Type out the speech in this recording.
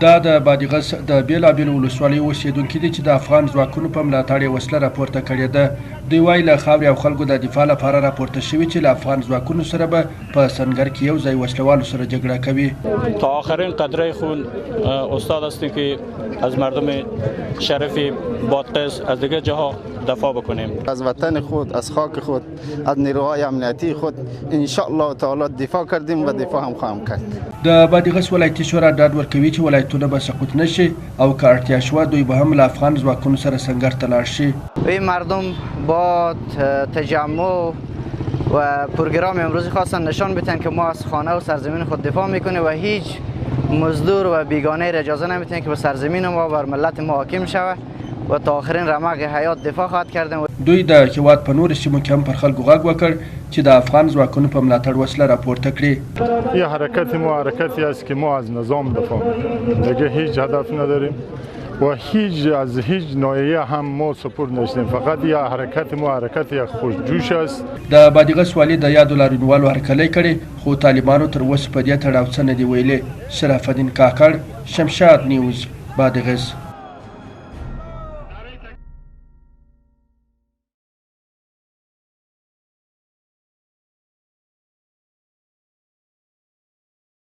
دا د بادغیس د بېلابېلو ولسوالیو اوسېدونکي دي چې د افغان ځواکونو په ملاتړ یې وسله راپورته کړې ده. دوی وايي، له خاورې او خلکو د دفاع لپاره راپورته شوي چې له افغان ځواکونو سره به په سنګر کې یو ځای وسلهوالو سره جګړه کوي. تا آخرین قطره خون استاد هستیم که از مردم شریف بادغیس از دیگه جاها دفاع بکنیم. از وطن خود، از خاک خود، از نیروهای امنیتی خود ان شاء الله تعالی دفاع کردیم و دفاع هم خواهم کرد. د بادغیس ولایتي شورا ډاډ ورکوي چې ولایتونه به سقوط نه شي او که اړتیا شوه دوی به هم له افغان ځواکونو سره سنګر ته لاړ شي. این مردم با تجمع و پروگرام امروزی خواستن نشان بدن که ما از خانه و سرزمین خود دفاع میکنیم و هیچ مزدور و بیگانه را اجازه نمیتیم که به سرزمین ما بر ملت ما حاکم شود و تا آخرین رمق حیات دفاع خواهد کردیم. دوی د هېواد په نورو سیمو کې هم پر خلکو غږ وکړ چې د افغان ځواکونو په ملاتړ وسله راپورته کړي. این حرکت ما حرکتی است که ما از نظام دفاع میکنیم، دیگه هیچ هدف نداریم و هیچ از هیچ ناحیه هم ما سپورت نشدیم، فقط یه حرکت ما حرکت یک خوشجوش است. د بادغیس والي د یادو لاریونوالو هرکلی کړی، خو طالبانو تر اوسه په دې تړاو څه نه دي ویلي. شرف الدین کاکړ، شمشاد نیوز، بادغیس.